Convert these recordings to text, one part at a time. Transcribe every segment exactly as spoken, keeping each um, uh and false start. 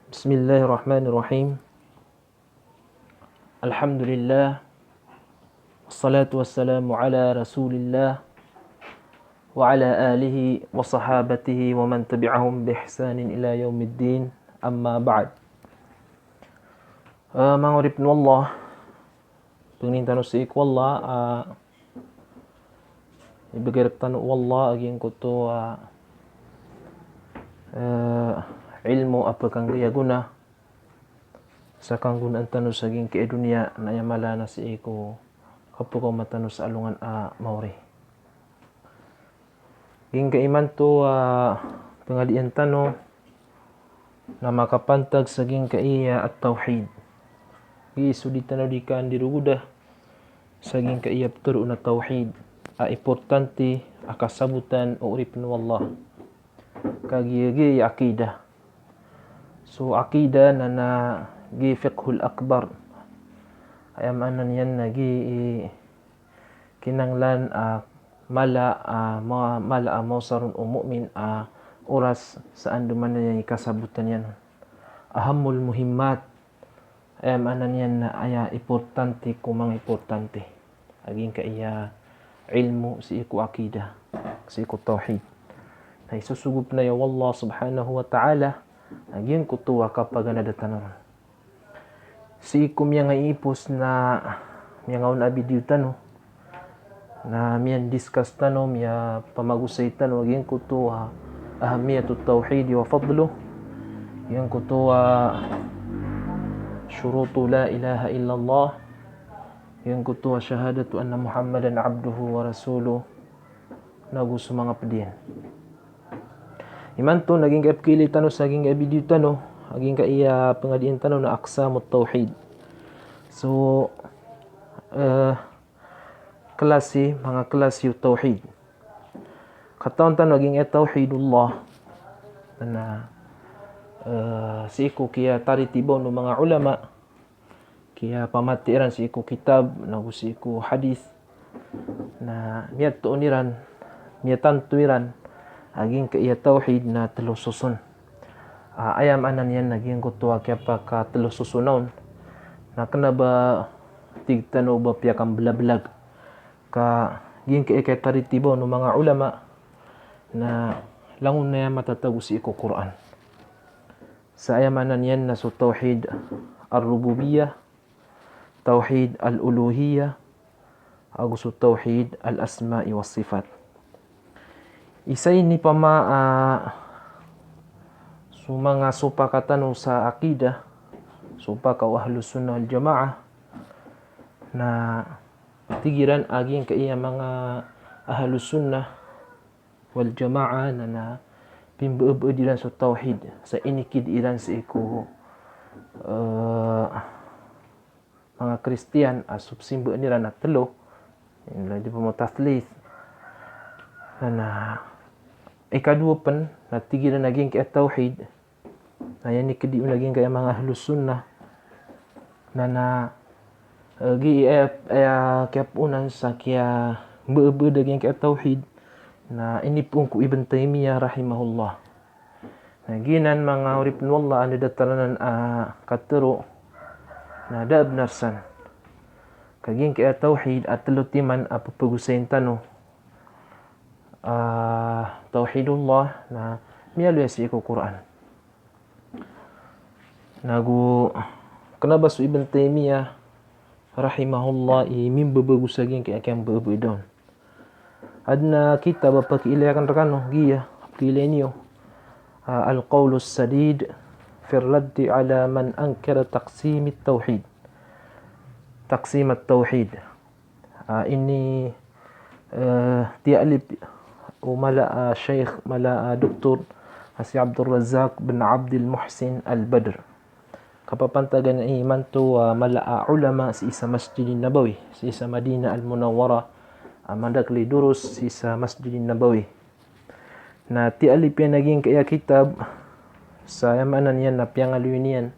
بسم الله الرحمن الرحيم. الحمد لله. والصلاة والسلام على رسول الله وعلى آله وصحابته ومن تبعهم بإحسان إلى يوم الدين. أما بعد. Eh, manga oripn o Allah, pangnin tano sii ko Allah, ah, ibgay rktano o Allah a giyangkoto a, eh, ilmo a pkhanggiyagona sa kanggonaan tano sa giyangkai a doniya, na aya mala na sii ko kapkaoma tano sa alongan a maori. Giyangkai imanto a pangadian tano na makapantag sa giyangkai a at-tawhid. Giya so di tano di kandirogoda sa giyangkai a ptharoon a tawhid a importante a kasabotan o oripn o Allah. Kagiya giya aqidah. So aqidah na, na giya fiqhul akbar. Aya maana niyan na giya i kinanglan a mala a, ma-, mala a maosar on o mu'min a oras sa andamanaya i kasabotan iyan. Ahammul muhimmat. Aya maana niyan na aya importante ko manga importante a giyangkai a ilmo sii ko aqidah, sii ko tawhid. Na isosogop na aya o Allah subhanahu wa ta'ala a giyangkoto a kapaganada tano ron. Sii ko miyangaiipos na miyangaona a video tano, na miyan-discuss tano, miyapamagosay tano a giyangkoto a ahammiyatul tawhid wa fadluh, giyangkoto a shurutu la ilaha illallah, giyangkoto a shahadatu anna Muhammadan abduhu wa rasuluh, nago so manga pd iyan. Imanto na giyangkai a pkhailay tano sa giyangkai a video tano, a giyangkai a pangadian tano na aqsamut tawhid. So, eh, klasi, manga klasi o tawhid. Katawan tano a giyangkai a tawhidullah na, eh, sii ko kiyataritiba on o manga ulama, kiyapamati iran sii ko kitab, nago sii ko hadith, na miyatoon iran, miyatanto iran a giyangkai a tawhid na tlo soson. Ah, aya maana niyan na giyangkoto a kiyapakatlo soson on na kna ba tig tano ba piyakamblablag. Ka giyangkai a kiyataritiba on o manga ulama na langon aya matatago sii ko Qur'an. Sa aya maana niyan na so tawhid ar-rububiyyah, tawhid al-uluhiyyah, ago so tawhid al-asma'i was-sifat. Isa ini pama, ah, so manga sopak tano sa aqidah, sopak o Ahlus Sunnah wal Jamaah, na tig iran a giyangkai a manga Ahlus Sunnah wal Jamaah na, na pimbaabaan iran so tawhid sa inikid iran sii ko, eh, manga Kristiyan a so pzimbaan iran na tlo, ino di pama tathlith. Na, na ikadowa pn na tig iran a giyangkai a tawhid na aya inikid iyan a giyangkai a manga Ahlus Sunnah na, na, eh, giya, eh, kiyapoonan sa kiyambaabaan a giyangkai a tawhid na inipoon ko Ibn Taymiyyah rahimahullah. Na giyanan manga oripn o Allah a da a taranan a katharo na da a bnar san. Ka giyangkai a tawhid a tlo timan a pphagosayn tano, ah, tawhidullah na miyaaloy sii ko Qur'an. Nago kna ba so Ibn Taymiyyah rahimahullah i mimbabago sa giyangkai a kiyambaabaan on. Adn a kitab a pkiilay akn rkano, giya, pkiilay niyo, ah, Al-Qawlus Sadid fi Raddi ala man ankara taqsimit tawhid. Taqsimat tawhid. Ah, ini, eh, tiyaalif o mala a Sheikh, mala a Doktor, a si Abdul Razzaq bin Abdul Muhsin Al-Badr. Kapapantagan imanto a mala a ulama sii sa Masjidin Nabawi, sii sa Madinah Al-Munawwarah, a madakl i durus sii sa Masjidin Nabawi. Na tiyaalif iyan a giyangkai a kitab sa aya maana niyan na piyangaloy niyan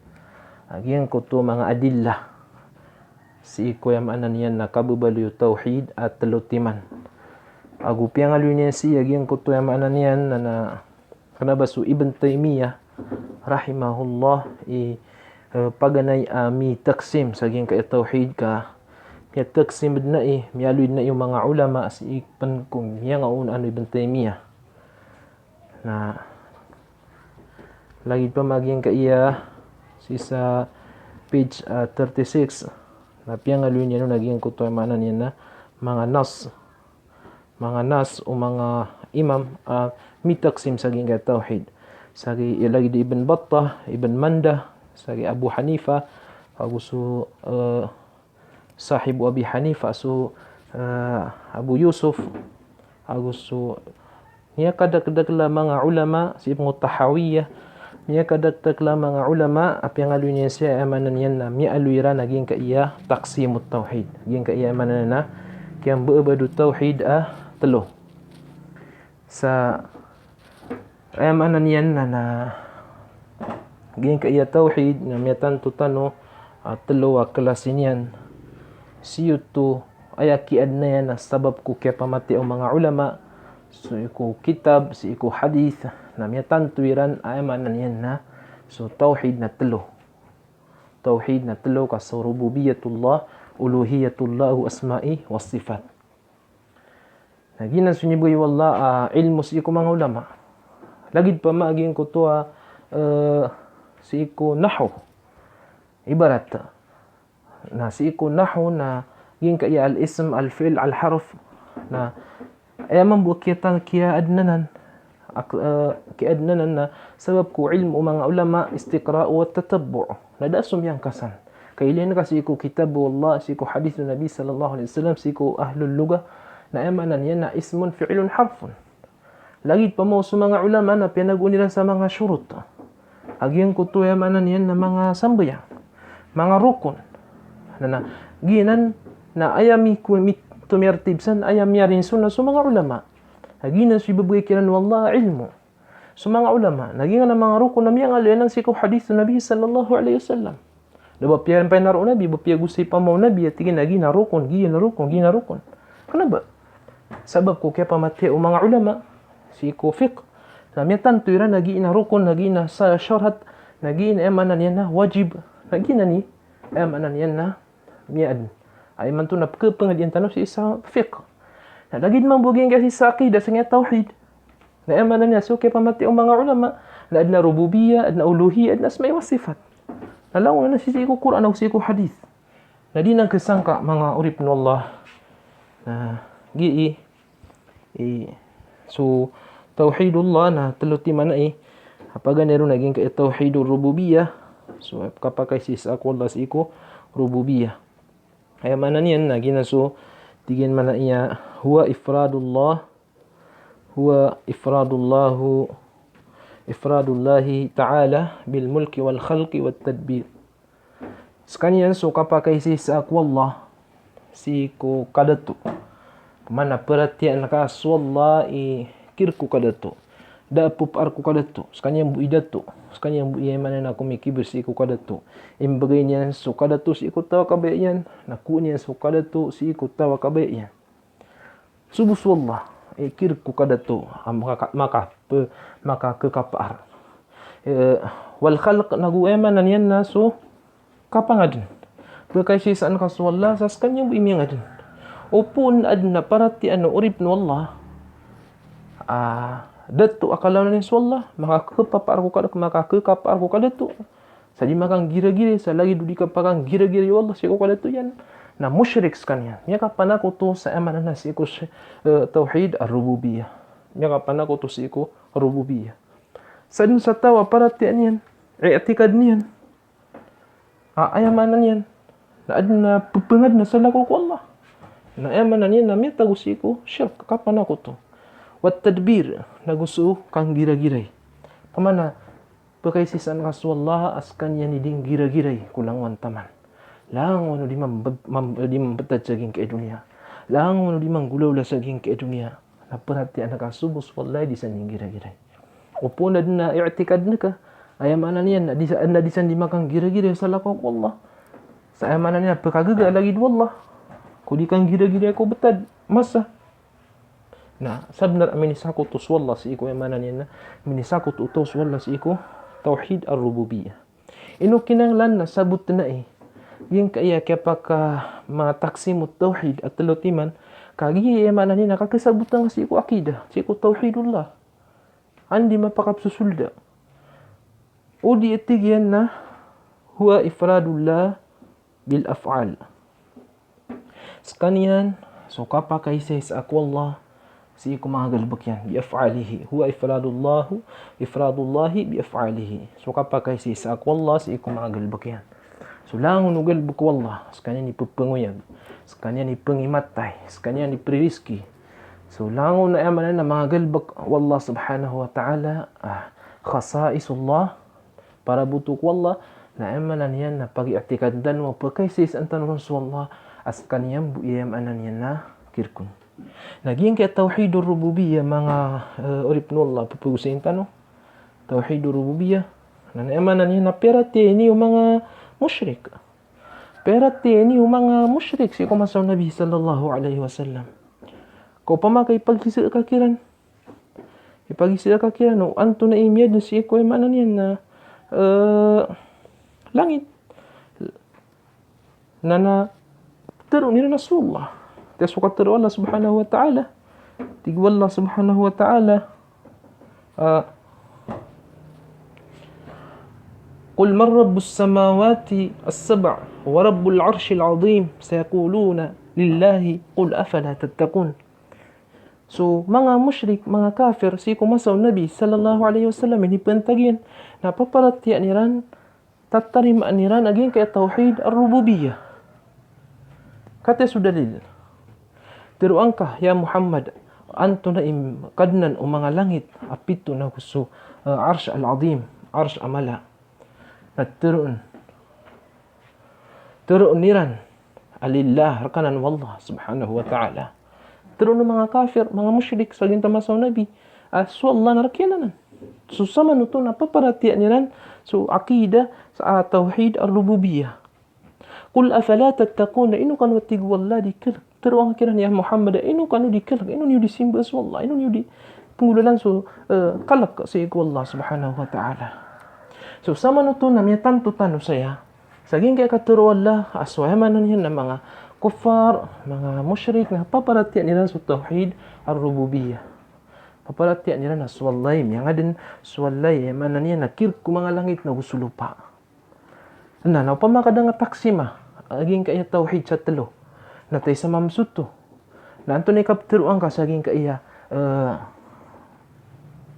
a giyangkoto manga adillah sii ko aya maana niyan na kababaloy o tawhid a tlo timan. Ago piyangaloy niyan sii a giyangkoto aya maana niyan na, na kna ba so Ibn Taymiyyah rahimahullah, i, eh, paganay a mitaksim sa giyangkaya tawhid ka, miyataksim dn ai, miyaaloy dn ai o manga ulama sii pn ko miyangaoona o Ibn Taymiyyah. Na lagid pman a giyangkaya sii sa page, ah, thirty-six, na piyangaaloy niyan on a giyangkoto a maana niyan na manga nas, manga nas o manga imam a mitaksim sa giyangkaya tawhid. Sa gi-, lagid i Ibn Battah, Ibn Manda, sa gi Abu Hanifa, ago so, eh, sahib o Abi Hanifa, so, eh, Abu Yusuf, ago so miyakadakdakl a manga ulama, sii pn ko Tahawiyah, miyakadakdakl a manga ulama a piyangaaloy niyan sii, aya maana niyan na miyaaloy iran a giyangkaya taqsimut tawhid. Giyangkaya maana niyan na kiyambaabad o tawhid a tlo. Sa aya maana niyan na, na giyangkaya tawhid na miyatanto tano a tlo a klasi niyan. Sii oto aya kiyaadna iyan a sabap ko kiyapamatiya o manga ulama, sii ko kitab, sii ko hadith, na miyatanto iran a aya maana niyan na so tawhid na tlo. Tawhid na tlo ka so rububiyatullah, uluhiyatullah, asma'i was sifat. Na giyanan so inibgay o Allah a ilmo sii ko manga ulama. Lagid pman a giyangkoto a, eh, sii ko nahw. Ibarat. Na sii ko nahw na giyangkaya al-ism, al-fi'l, al-harf. Na aya mambo a kiyata-, kiyaadna anan. Ak-, eh, kiyaadna anan na sabap ko ilmo o manga ulama, istiqra' wa tatabbu'. Na da a so miyangkasan. Ka ilay ngka sii ko kitab o Allah, sii ko hadith o Nabi sallallahu alayhi wasallam, sii ko ahlul lughah. Na aya maana niyan na ismun, fi'lun, harfun. Lagid pman o so manga ulama na piyanagoon iran sa manga shurut. A giyangkoto aya maana niyan na manga sambayang. Manga rukun. Na, na, giyanan na aya mi-, mi-, tomiartib san, aya miyarinso na so manga ulama. A giyanan so ibebegay kiran o Allah a ilmo. So manga ulama, na giyanan a manga rukun na miyangaaloy anan sii ko hadith o Nabi sallallahu alayhi wasallam. Da ba piya-, piyanaro o Nabi, ba piyagosay pman o Nabi, a tig iyan a giyanan a rukun, giyanan a rukun, giyanan a rukun. Kna ba? Sabap ko kiyapamatiya o manga ulama sii ko fiqh. Na miyatanto iran a giyanan a rukun, na giyanan a sa-, sharat, na giyanan a aya maana niyan na wajib, na giyanan i, aya maana niyan na miyaadn. Aya imanto na pkhapangadn tano sii sa fiqh. Na lagid mambo giyangkaya sii sa aqidah, sa giyangkaya tawhid. Na aya maana niyan so kiyapamatiya o manga ulama, na adn a rububiyyah, adn a uluhiyyah, adn a asma'i was sifat. Na langon anan sii ko Qur'an ago sii ko hadith. Na di nan khasangka manga oripn o Allah. Na gii, i, so tawhidullah na tlo timan ai. A paganay ron na giyangkaya tawhidur rububiyyah. So kapakaisaisa ko Allah sii ko rububiyyah. Aya maana niyan na giyanan so tig iyan a maana iyan, huwa ifradullah, huwa ifradullahu, ifradullahi ta'ala bil mulki wal khalqi wat tadbir. Skaniyan so kapakaisaisa ko Allah sii ko kadato. Maana paratiyayaan ka so Allah i kir ko kadato. Da a pphar ko kadato. Skaniyan bo i dato. Skaniyan bo i, aya maana na komikibir sii ko kadato. Imbgay niyan so kadato sii ko taw a kabaya iyan. Na ko niyan so kadato sii ko taw a kabaya iyan. So bo so Allah i kir ko kadato a maka-, maka-, pe-, makakhapaar. Eh, wal khalq, nago aya maana niyan na so kapangadn. Pkaisaisaan ka so Allah sa skaniyan bo i miyangadn. Opama adn a paratiyayaan o oripn o Allah a dato a kalawan iyan so Allah, makakhapaar ko kadato, makakhapaar ko kadato. Sa di makanggiragiray, sa lagid o di kapakanggiragiray o Allah sii ko kadato iyan, na mushrik skaniyan. Miyakapanakoto sa aya maana na sii ko, eh, tawhid ar-rububiyyah. Miyakapanakoto sii ko rububiyyah. Sa dn sa taw a paratiyayaan iyan, i'tikad iyan a aya maana niyan na adn a pphangadn a salakaw ko Allah. Na aya maana niyan na miyatago sii ko shirk, kapanakoto. Wat tadbir, nago so kanggiragiray. Pamana, pkaisaisaan ka so Allah a skaniyan i di nggiragiray ko langowan taman. Langon o di mam-, mam-, di mambtad sa giyangkaya doniya. Langon o di manggolawla sa giyangkaya doniya. Na paratiyayaan ka so bo so Allah i di san di nggiragiray. Opama adn a i'tikad ngka, aya maana niyan na di sa-, na di san di makanggiragiray a salakaw ko Allah. Sa aya maana niyan na pkhagaga lagid o Allah ko di kanggiragiray ko btad masa. Na sabnar a minisakoto so Allah sii ko, aya maana niyan na minisakoto o taw so Allah sii ko Tawhid ar-rububiyyah. Ino kinanglan na sabotn ai giyangkaya kiyapaka-, ma-taqsim o tawhid a tlo timan, kagiya aya maana niyan na kakasabotn ka sii ko aqidah, sii ko tawhidullah. Anda i mapakapsosolda. O di a tig iyan na huwa ifradullah bil af'al. Skaniyan so kapakaisaisa ko Allah sii ko manga galbk iyan, bi af'alihi. Huwa ifradullahu, ifradullahi bi af'alihi. So kapakaisaisa ko Allah sii ko manga galbk iyan. So langon o galbk o Allah, skaniyan i pphangoyag, skaniyan i pngimatay, skaniyan i pririzki. So langon a aya maana niyan na manga galbk o Allah subhanahu wa ta'ala, ah, khasa'isullah, paraboto ko Allah, na aya maana niyan na pag-i'tikad tano, pkaisaisaan tano ron so Allah, a skaniyan bo i aya maana niyan na kirkon. Na giyangkaya tawhidur rububiyyah, manga, eh, oripn o Allah, pphagosayn tano. Tawhidur rububiyyah. Na aya maana niyan na piyaratiyaya niyo manga mushrik. Piyaratiyaya niyo manga mushrik sii ko masa o Nabi sallallahu alaihi wasallam. Ka opama ka ipagizaan ka kiran, ipagizaan ka kiran o antonaa i miyadn sii ko aya maana niyan na, eh, langit. Na, na tharoon iran a so Allah. Tig a so katharo o Allah subhanahu wa ta'ala. Tig o Allah subhanahu wa ta'ala, ah, "Qul man rabbus samawati as-sab' wa rabbul arshil azim, sayaquluna lillahi, qul afala tattaqun." So manga mushrik, manga kafir sii ko masa o Nabi sallallahu alaihi wasallam, inipantag iyan na paparatiyayaan iran, tatarimaan iran a giyangkaya tawhid ar-rububiyyah. Katii so dalil. Tharoon ka, ya Muhammad, antonaa i kadnan o manga langit a pito nago so, eh, Arsh al-Azim, Arsh a mala. Na tharoon, tharoon iran a lillah, rk anan o Allah subhanahu wa ta'ala. Tharoon o manga kafir, manga mushrik sa giyangkaya masa o Nabi, a so Allah na rk iyan anan. So samanoto na paparatiyayaan iran so aqidah sa, ah, tawhid ar-rububiyyah. "Qul afala tattaqun." Ino kano, tig o Allah, di kalk? Tharoon ka kiran, ya Muhammad, ino kano di kalk? Ino niyo di simba so Allah? Ino niyo di pnggolalan so, eh, kalk sii ko Allah subhanahu wa ta'ala? So samanoto na miyatanto tano saya sa giyangkaya katharo o Allah a so aya maana niyan na manga kuffar, manga mushrik na paparatiyayaan iran so tawhid ar-rububiyyah. Paparatiyayaan iran a so Allah i miyangadn, so Allah i aya maana niyan na kirk o manga langit nago so lopa. Na, na opama ka da nga taqsima a giyangkaya tawhid sa tlo, na taisa mambo oto. Na antonaa i kaptharoa ngka sa giyangkaya, eh,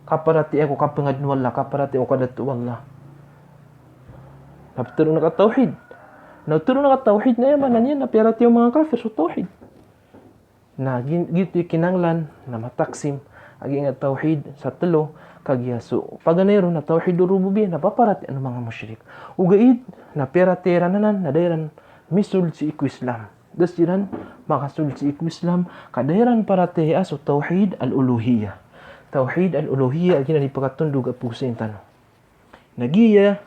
kaparatiyaya ko kapangadn o Allah, kaparatiyaya ko kadato o Allah? Na ptharoon ka tawhid. Na ptharoon ka tawhid na aya maana niyan na piyaratiyaya o manga kafir so tawhid. Na gin-, giyoto i kinanglan na mataqsim a giyangkaya tawhid sa tlo, kagiya so paganay ron na tawhidur rububiyyah na paparatiyayaan o manga mushrik. Ogaid na piyaratiyaya iran anan na da iran misold sii ko Islam. Da siran makasold sii ko Islam ka da iran paratiyaya so tawhid al-uluhiyyah. Tawhid al-uluhiyyah a giyanan i pakatondog a pagosayn tano. Na giya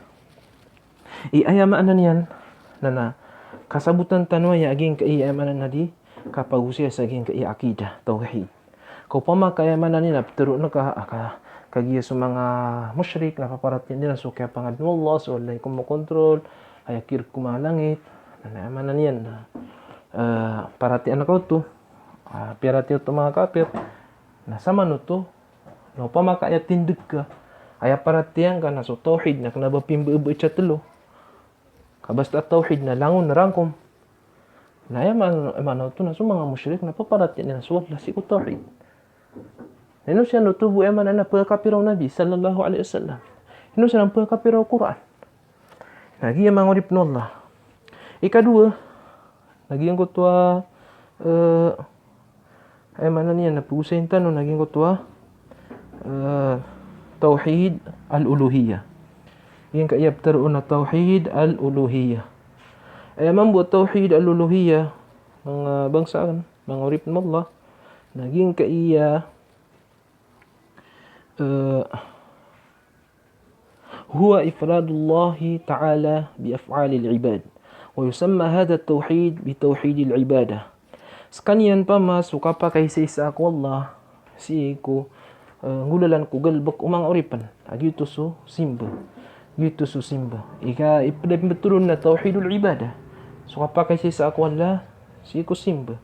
i aya maana niyan na, na kasabotan tano aya a giyangkaya aya maana niyan na di kapagosaya sa giyangkaya aqidah, tawhid. Ka opama ka aya maana niyan na ptharoon ka a ka, kagiya so manga mushrik na paparatiyayaan iran so kiyapangadn o Allah, so Allah i komokontrol, aya kirk ko manga langit, na aya maana niyan na, eh, paratiyayaan ka oto, ah, piyaratiyaya oto o manga kafir. Na samanoto, na opama ka aya tindg ka, aya paratiyayaan ka na so tawhid na kna ba pimbabaa sa tlo. Ka basta tawhid na langon rangkom. Na aya maana, maana oto na so manga mushrik na paparatiyayaan iran so Allah sii ko tawhid. Na ino siran oto bo aya maana na pkakapira o Nabi sallallahu alaihi wasallam. Ino siran pkakapira o Qur'an. Na giya manga oripn o Allah. Ikadowa, na giyangkoto a, eh, aya maana niyan na pagosayn tano na giyangkoto a, eh, tawhid al-uluhiyyah. Giyangkaya ptharoon a tawhid al-uluhiyyah. Aya mambo a tawhid al-uluhiyyah, manga bangsa akn, manga oripn o Allah, na giyangkaya, eh, huwa ifradullahi ta'ala bi af'alil ibad. Wa yusamma hadha at-tawhid bi tawhidil ibadah. Skaniyan pman so kapakaisaisa ko Allah sii ko, eh, nggolalan ko galbk o manga oripn. A giyoto so simba. Giyoto so simba. Ika ipd a pmbtoron na tawhidul ibadah. So kapakaisaisa ko Allah sii ko simba.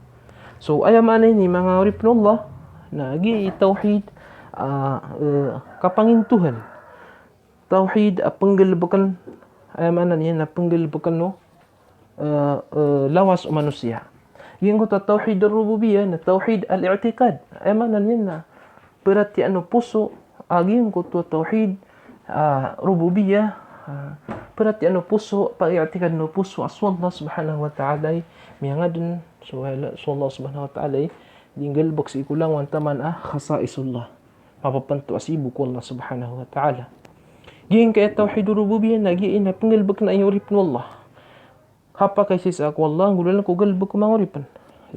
So aya maana ini manga oripn o Allah, na giya i tawhid a, eh, kapangintohan. Tawhid a pnggalbkn, aya maana niyan na pnggalbkn o eh, eh, lawas o manosiya. Giyangkoto a tawhid ar-rububiyyah na tawhid al-i'tiqad. Aya maana niyan na paratiyayaan o poso, a giyangkoto a tawhid, ah, rububiyyah, ah, paratiyayaan o poso, pag-i'tiqad o poso a so Allah subhanahu wa ta'ala i miyangadn, so, so Allah subhanahu wa ta'ala i di nggalbk sii ko langowan taman a khasa'isullah. Mapapnto a sii bo ko Allah subhanahu wa ta'ala. Giyangkaya tawhid ar-rububiyyah na giya i na pnggalbkn a oripn o Allah. Kapakaisaisa ko Allah, nggolalan ko galbk o manga oripn.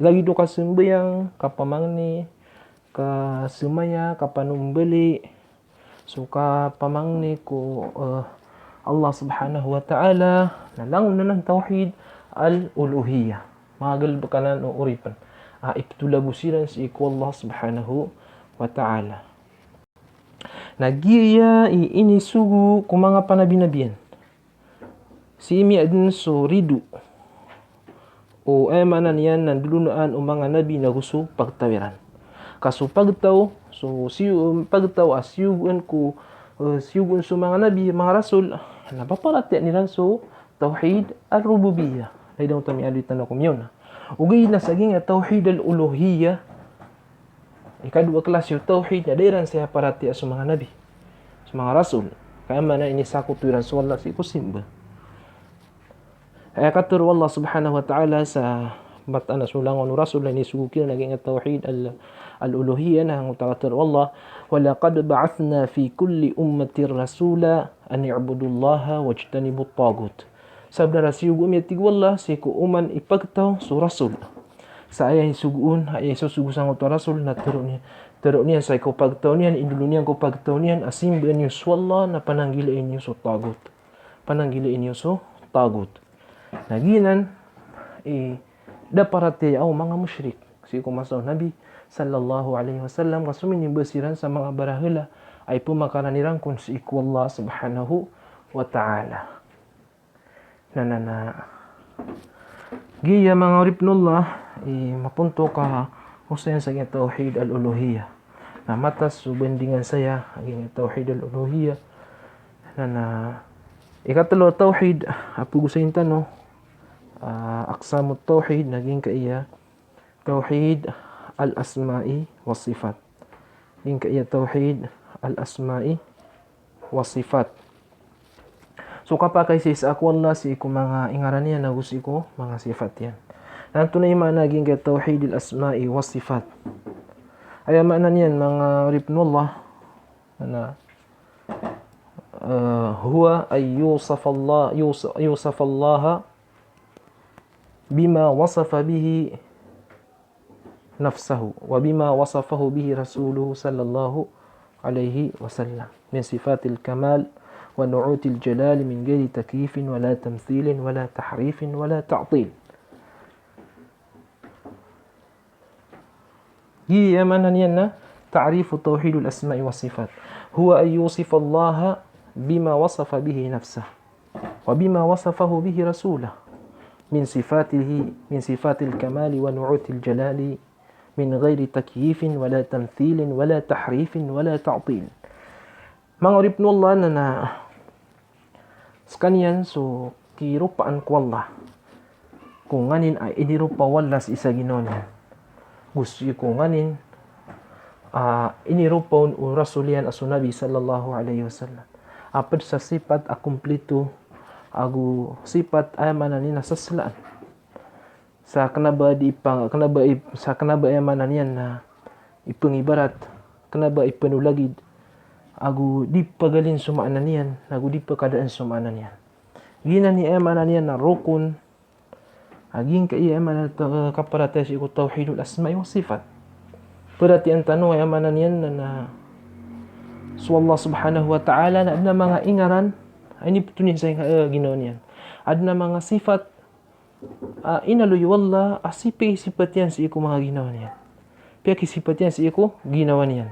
Lagid o kasambayang, kapamangni, kasamaya, kapanombali, so kapamangni ko, eh, Allah subhanahu wa ta'ala, na langon anan tawhid al-uluhiyyah. Manga galbk anan o oripn a iptolago siran sii ko Allah subhanahu wa ta'ala. Na giya i inisogo ko manga panabinabiyan. Sii miyaadn so rido o, aya maana niyan na ndolonaan o manga nabi nago so pagtaw iran. Ka so pagtaw, so siyo, pagtaw a siyogoan ko, eh, siyogoan so manga nabi, manga rasul, na paparatiyayaan iran so tawhid ar-rububiyyah. Lagid angkoto a miyaaloy tano ko miyaona. Ogaid na sa giyangkaya tawhid al-uluhiyyah, ikadowa klasi o tawhid na da iran saya paratiyaya so manga nabi, so manga rasul. Ka aya maana ini sakoto iran so Allah sii ko simba. Aya katharo o Allah subhanahu wa ta'ala sa mataan a so langon o rasul na inisogo kiran a giyangkaya tawhid al-, al-uluhiyyah na angkoto a katharo o Allah, "Wa laqad ba'athna fi kulli ummatin rasulan an i'budullaha wajtanibut taghut." Sabnar a siyogo ami, a tig o Allah, sii ko oman i pagtaw so rasul. Sa aya isogo on, aya isosogo sangkoto a rasul na tharoon iyan, tharoon iyan sii ko pagtaw niyan, indolon iyan ko pagtaw niyan a simbaa niyo so Allah na pananggilai niyo so taghut. Pananggilai niyo so taghut. Na giyanan i da paratiyaya o manga mushrik sii ko masa o Nabi sallallahu alaihi wasallam, ka so minimba siran sa manga barahala a ipmakaran iran kon sii ko Allah subhanahu wa ta'ala. Na, na, na. Giya manga oripn o Allah, i maponto ka osayan sa giyangkaya tawhid al-uluhiyyah. Na matas so bandingan saya a giyangkaya tawhid al-uluhiyyah. Na, na. Ikatlo a tawhid a pagosayin tano, ah, aqsamut tawhid, na giyangkaya tawhid al-asma'i was sifat. Giyangkaya tawhid al-asma'i was sifat. So kapakaisaisa ko Allah sii ko manga ingaran iyan ago sii ko manga sifat iyan. Na antonaa i maana giyangkaya tawhid al-asma'i was sifat? Aya maana niyan manga oripn o Allah na, eh, huwa an yusafa Allah, yus-, yusafa Allah bima wasafa bihi nafsahu wa bima wasafahu bihi rasuluhu sallallahu alaihi wasallam min sifatil kamal wa nu'util jalal min ghairi takyifin wala tamthilin wala tahrifin wala ta'til. Giya maana niyan na ta'rifu tawhidul asma'i was sifat. Huwa an yusifa Allah bima wasafa bihi nafsahu wa bima wasafahu bihi rasulahu min sifatihi, min sifatil kamali wa nu'util jalali, min ghairi takyifin wala tamthilin wala tahrifin wala ta'til. Manga oripn o Allah, na, na skaniyan so kiropaan ko Allah. Ko nganin a iniropa o Allah sii sa ginawa niyan. Go sii ko nganin a iniropa o rasul iyan a so Nabi sallallahu alaihi wasallam. A pd sa sipat a komplito, ago sipat a aya maana niyan na saslaan. Sa kna ba di ipa-, kna ba i-, sa kna ba aya maana niyan na ipngibarat, kna ba ipnolagid, ago di pagalin so maana niyan, ago di pakadaan so maana niyan. Giyanan i aya maana niyan na rokon, a giyangkaya aya maana ta-, kaparatiyaya sii ko tawhidul asma'i was sifat. Paratiyayaan tano aya maana niyan na, na so Allah subhanahu wa ta'ala na adn a manga ingaran a inipto niyan sa, eh, ginawa niyan. Adn a manga sifat a inaloy o Allah a sipay sipat iyan sii ko manga ginawa niyan. Piyakisipat iyan sii ko ginawa niyan.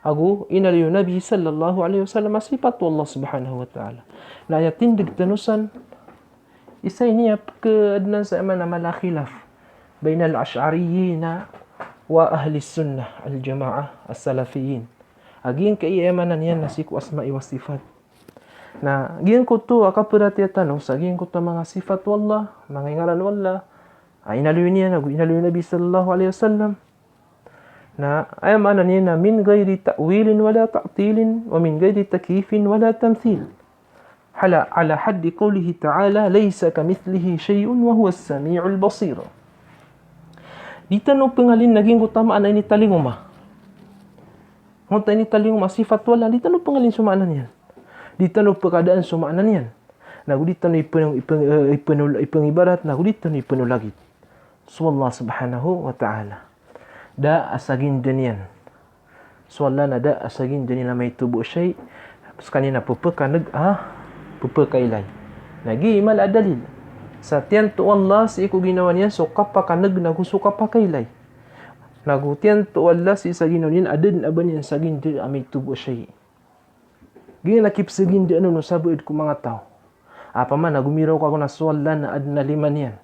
ago inaloy o Nabi sallallahu alaihi wasallam a sipat o Allah subhanahu wa ta'ala. Na aya tindg tano san, isa ini a pkhaadnan sa aya maana a mala a khilaf bainal Ash'ariyyina wa ahlis sunnah al jama'ah as-salafiyyin. A giyangkai aya maana niyan na sii ko asma'i was sifat. Na giyangkoto a kapharatiyaya tano sa giyangkoto a manga sipat o Allah, manga ingaran o Allah, a inaloy niyan ago inaloy o Nabi sallallahu alaihi wasallam. Na aya maana niyan na min ghairi ta'wilin wala ta'tilin wa min ghairi takyifin wala tamthil. Ala, ala haddi qawlihi ta'ala, "Laysa kamithlihi shay'un wa huwas sami'ul basir." Di tano pngalin a giyangkoto a maana a initalingoma. Giyangkoto a initalingoma a sipat o Allah, di tano pngalin so maana niyan. Di tano pkadaan so maana niyan. Nago di tano ipn-, ipn-, eh, ipn-, ipngibarat, nago di tano ipnolagid so Allah subhanahu wa ta'ala. Da a saginda niyan. So Allah na da a saginda niyan a maito bo shay', skaniyan a pphakan'g a, pphailay. Na giya i mala a dalil. Sa tiyanto o Allah sii ko ginawa niyan so kapakan'g nago so kapakailay. Nago tiyanto o Allah sii sa ginawa niyan a da dn a ba niyan saginda a maito bo shay'. Giyanan a kipsagindaan on o sabaad ko manga taw. Opama na gomiraw ka ko na so Allah na adn a lima niyan.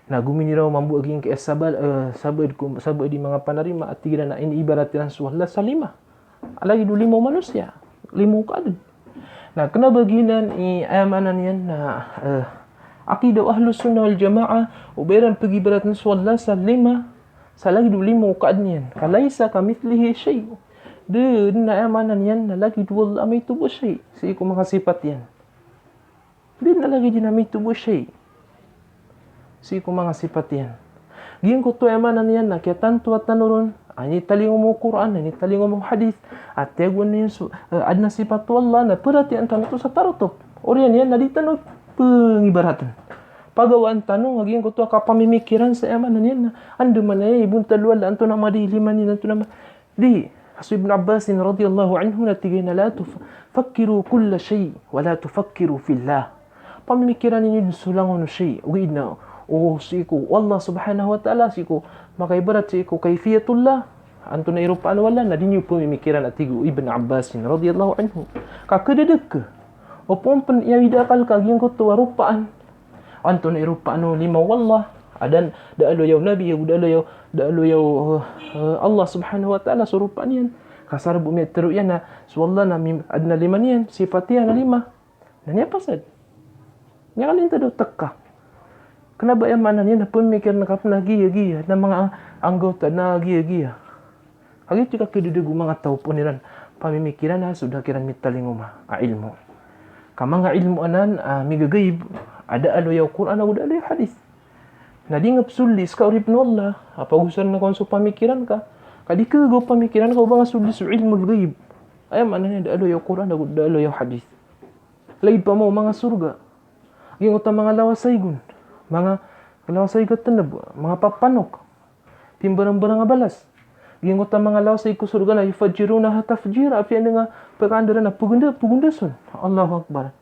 Na gominiraw mambo a giyangkai a sabal, eh, sabaad ko, sabaad i manga panarima a tig iran a iniibarat iran so Allah sa lima. A lagid o lima o manosiya, lima o kaadn. Na kna ba giyanan i aya maana niyan na, eh, aqida o Ahlus Sunnah wal Jamaah, o ba iran pgibaratn so Allah sa lima, sa lagid o lima o kaadn iyan. Ka laysa kamithlihi shay'. Da dn a aya maana niyan na lagid o Allah a maito bo shay'. Sii ko manga sipat iyan. Da dn a lagid iyan a maito bo shay'. Sii ko manga sipat iyan. Giyangkoto aya maana niyan na kiyatantoa tano ron a initalingoma o Qur'an, a initalingoma o hadith, a tiyagoan iyan so, eh, adn a sipat o Allah, na paratiyayaan tano oto sa tarotop. Oriyan iyan na di tano pngibaratn. Pagawaan tano a giyangkoto a kapamimikiran sa aya maana niyan na andamanaya i bontal o Allah, antonaa madi i lima niyan, antonaa ma-, di. So Ibn Abbas radhiyallahu anhu na tig iyan a, "La tuf-, fakkiru kulla shay', wa la tufakkiru fillah." Pamimikiran iyo dn so langon o shay', ogaid na o sii ko Allah subhanahu wa ta'ala, sii ko makaibarat sii ko kayfiyatullah, antonaa i ropaan o Allah, na di niyo pamimikiran, a tig o Ibn Abbas radhiyallahu anhu. Ka khadadakha o pn pn iyawid a akal ka a giyangkoto a ropaan. Antonaa i ropaan o lima o Allah? Adn, da a loya o Nabi, da a loya o, da a loya o, eh, Allah subhanahu wa ta'ala so ropaan iyan. Ka asar bo miyatharo iyan a so Allah na mim-, adn a lima niyan, sipat iyan a lima. Na miyapasad. Miyakalintad o tk ka. Kna ba aya maana niyan na pmimikiran ka pn a giya-giya, na manga anggawta na giya-giya. Kagiya tig ka khadadakha o manga taw pn iran pamimikiran a so da kiran mitalingoma a ilmo. Ka manga ilmo anan a migagaib, a da a loya o Qur'an ago da a loya o hadith. Na di nga psoldi ska, oripn o Allah, a pagosaran ka on so pamikiran ka. Ka di khagaga o pamikiran ka o ba nga soldi so ilmul ghaib. Aya maana niyan da a loya o Qur'an ago da a loya o hadith. Lagid pman o manga sorga. Giyangkoto a manga lawas a igon. Manga lawas a igon a tnb, manga papanok. Pimbarangbarang a balas. Giyangkoto a manga lawas a igon ko sorga na yufajjirunaha tafjira, apiya anda nga pkaandar na pgnd-, pgndson. Allahu Akbar.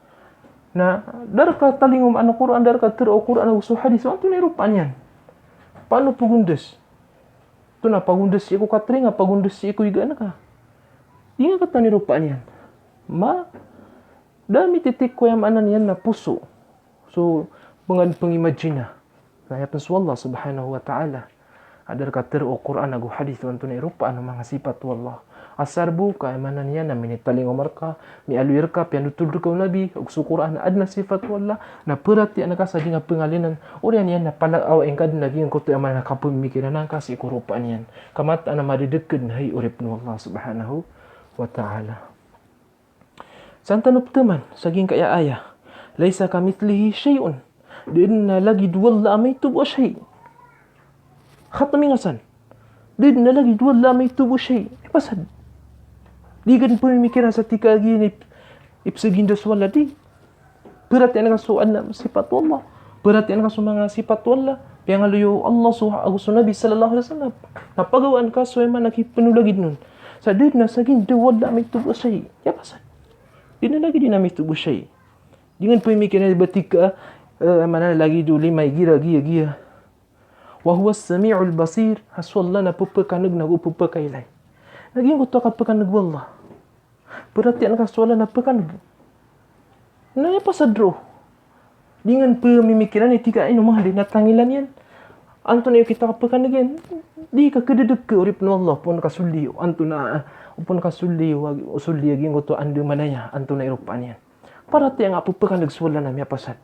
Na da rka talingomaan o Qur'an, da rka tharoa o Qur'an ago so hadith, antonaa i ropaan iyan? Paano pgndson? Antonaa pagndson sii ko katringa, pagndson sii ko igaan ka? Di nga katawan i ropaan iyan. Ma, da a mititik ko aya maana niyan na poso. So, pngan pngimajina. Na aya pn so Allah subhanahu wa ta'ala a da rka tharoa o Qur'an ago hadith o antonaa i ropaan o manga sipat o Allah. Asar bo ka aya maana niyan na minitalingoma rka, miyaaloy rka, piyanothol rka o Nabi, ago so Qur'an a adn a sipat o Allah, na paratiyayaan ka sa di nga pngalinan, oriyan iyan na pala-, awa ingka dn a giyangkoto aya maana na kapmikiran angka sii ko ropaan iyan. Ka mataan a madadaked na hay oripn o Allah subhanahu wa ta'ala. San tano pthaman sa giyangkaya aya, "Laysa kamithlihi shay'un." Da dn a lagid o Allah a maito bo a shay'. Khatami nga san. Da dn a lagid o Allah a maito bo a shay'. Aya pasad. Di ka dn pmimikiran sa tig ka a giya i ip-, ipsaginda so Allah, di. Paratiyayaan ka so adn a sipat o Allah. Paratiyayaan ka so manga sipat o Allah. Piyangaloy o Allah so, ago so Nabi sallallahu alaihi wasallam. Na pagawaan ka so aya maana a kipnolagid on. Sa da dn a saginda o Allah a maito bo a shay'. Aya pasad. Di dn a lagid iyan a maito bo a shay'. Di nga dn pmimikiran a ba tig ka, eh, aya maana lagid o lima igira, giya, giya. Wa huwas sami'ul basir, a so Allah na pphakan'g nago pphakailay. Na giyangkoto a kapkaneg o Allah. Paratiyayaan ka so Allah na pkaneg. Na aya pasad roo, di ngka pmimikiran i tig a ino man di na tangilan iyan. Antonaa i okit a kapkaneg iyan? Di ka kdadg ka, oripn o Allah, opama ka soldi, antonaa, opama ka soldi, o soldi a giyangkoto a andamanaya, antonaa i ropaan iyan? Paratiyaya nga a pkaneg so Allah na miyapasad.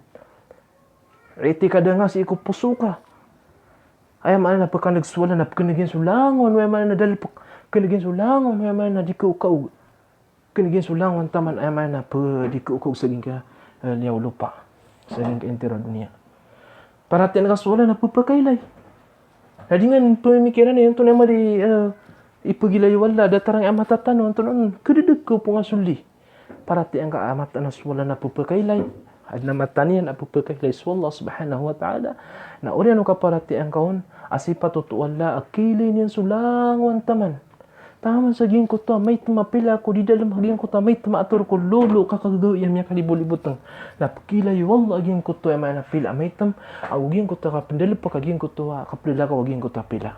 Itikada nga sii ko poso ka. Aya maana na pkaneg so Allah na pkneg iyan so langon, aya maana na dalpk, pkneg iyan so langon, aya maana na di kaokaog. Pkneg iyan so langon taman, aya maana na pdi kaokaog sa giyangkai a, eh, liyawaw lopa, sa giyangkai a intiro a doniya. Paratiyayaan ka so Allah na pphakailay. Na di ngka pmimikiran iyan, antonaa i madi, eh, ipagilay o Allah, datar angkai a mata tano, antonaa, kdadg ka opama ka soldi. Paratiyayaan ka a mataan a so Allah na pphakailay. Adn a mataan iyan a pphakailay so Allah subhanahu wa ta'ala. Na oriyan o kaparatiyayaan ka on a sipat oto o Allah a kailay niyan so langon taman. Taman sa giyangkoto a maitm a pila ko di dalm, giyangkoto a maitm a ator ko lolo ka kagagawii a miyakalibolibotng. Na pkailay o Allah a giyangkoto a maana pila a maitm, ago giyangkoto a kapndalpk a giyangkoto a kapdalakaw a giyangkoto a pila.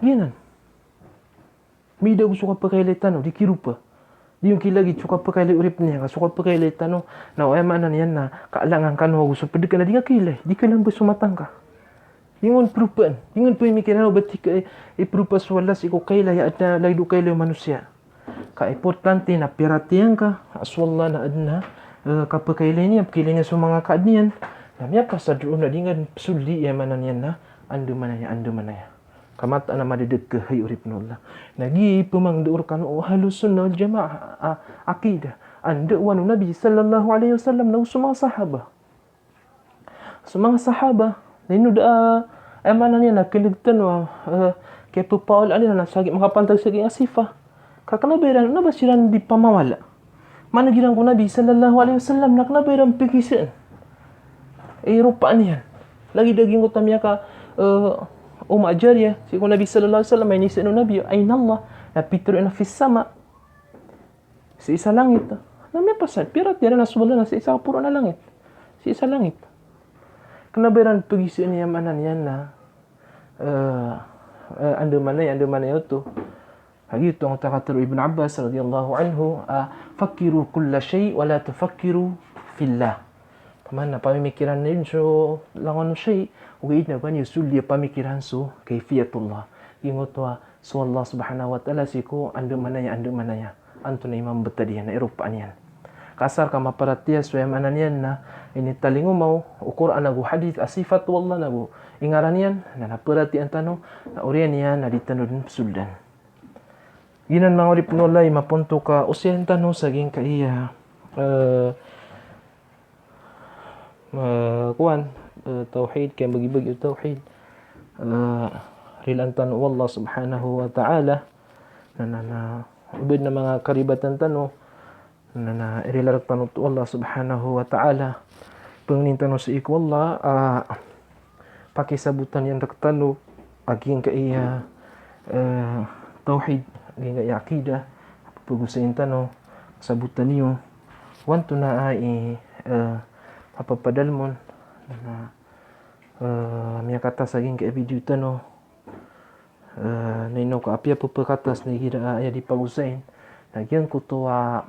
Giyanan. Mida ago so kapakailay tano, di kiropa. Di ngka lagid so kapakailay o oripn iyan, ka so kapakailay tano, na aya maana niyan na kaalangan kano ago so pd ka na di ngka kailay, di kalambos so mata ngka. Di ngka on propaan, di ngka on pmimikiran o ba tig ka i, ipropa so Allah sii ko kailay a adn a lagid o kailay o manosiya. Ka importante na piyaratiyayaan ka a so Allah na adn a, eh, kapakailay niyan, pkailay niyan so manga kaadn iyan. Na miyapasad roo na di ngka psoldi, aya maana niyan na andamanaya, andamanaya. Ka mataan a madadg ka, hay oripn o Allah. Na giya i pmangndao rkano o Ahlus Sunnah wal Jamaah a, a, aqidah. Anda o Nabi sallallahu alaihi wasallam na so manga sahaba. So manga sahaba, na ino da, eh, maana niyan na kndg tano a, eh, kiyappaolaan iran na sa gii makapantag sa gii a sifat. Ka kna ba iran, kna ba siran di pamawala. Maneg iran ko Nabi sallallahu alaihi wasallam, na kna ba iran pkisaan i ropaan iyan. Lagid a giyangkoto a miyaka, eh, uma a jariyah sii ko Nabi sallallahu alaihi wasallam, a inisaan o Nabi, "Aina Allah?" Na pitharo iyan a, "Fis sama." Sii sa langit. Na miyapasad, piyaratiyaya iran a so Allah na sii sa kaporo a langit. Sii sa langit. Kna ba iran pkisaan i aya maana niyan na, eh, eh, andamanaya, andamanaya oto. Lagid oto angkoto a katharo o Ibn Abbas radhiyallahu anhu, ah, "Fakkiru kulla shay' wa la tufakkiru fillah." Pman na pamimikiran niyo dn so langon o shay', ogaid na ba niyo soldiya pamikiran so kayfiyatullah. Giyangkoto a so Allah subhanahu wa ta'ala sii ko andamanaya, andamanaya. Antonaa i mambtad iyan, na iropaan iyan. Ka asar ka maparatiyaya so aya maana niyan na initalingoma o Qur'an ago hadith a sifat o Allah nago ingaran iyan, na, na paratiyayaan tano, na oriyan iyan na di tano dn psoldan. Giyanan manga oripn o Allah i maponto ka osayan tano sa giyangkaya, eh, eh, kowan, eh, tawhid, kiyambagibagi o tawhid. Eh, rilaan tano o Allah subhanahu wa ta'ala. Na, na, na, oba adn a manga karibatan tano, na, na, irila rktano o Allah subhanahu wa ta'ala. Pangnin tano sii ko Allah, ah, pakisabotan iyan rktano a giyangkaya, eh, tawhid, a giyangkaya aqidah, pagosayin tano, sabotan iyo, o antonaa i, eh, kapapadalm on, na, eh, miyakatas a giyangkaya video tano, eh, na ino ka apiya pphakatas na igira a aya di pagosayin, na giyangkoto a,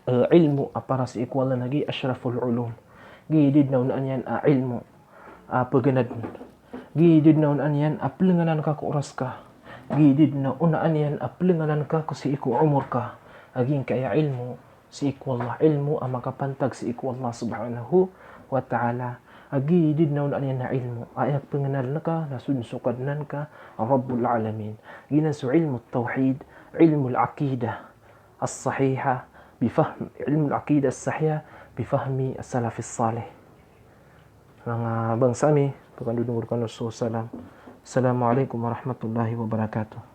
eh, ilmo a para sii ko Allah na giya ashraful ulum. Giya di dn a onaan iyan a ilmo a paganadn. Giya di dn a onaan iyan a plnganan ka ko oras ka. Giya di dn a onaan iyan a plnganan ka ko sii ko omor ka. A giyangkaya ilmo sii ko Allah, ilmo a makapantag sii ko Allah subhanahu wa ta'ala. A giya di dn a onaan iyan a ilmo a aya pngnaln ka na so dn so Kadnan ka a Rabbul Alamin. Giyanan so ilmu tawhid, ilmu al-aqidah as-sahiha, bi fahm, ilmu al-aqidah as-sahiha, bi fahmi as-salafis salih. Manga bangsa ami, pkandodongo rkano so salam. Assalamu alaikum warahmatullahi wabarakatuh.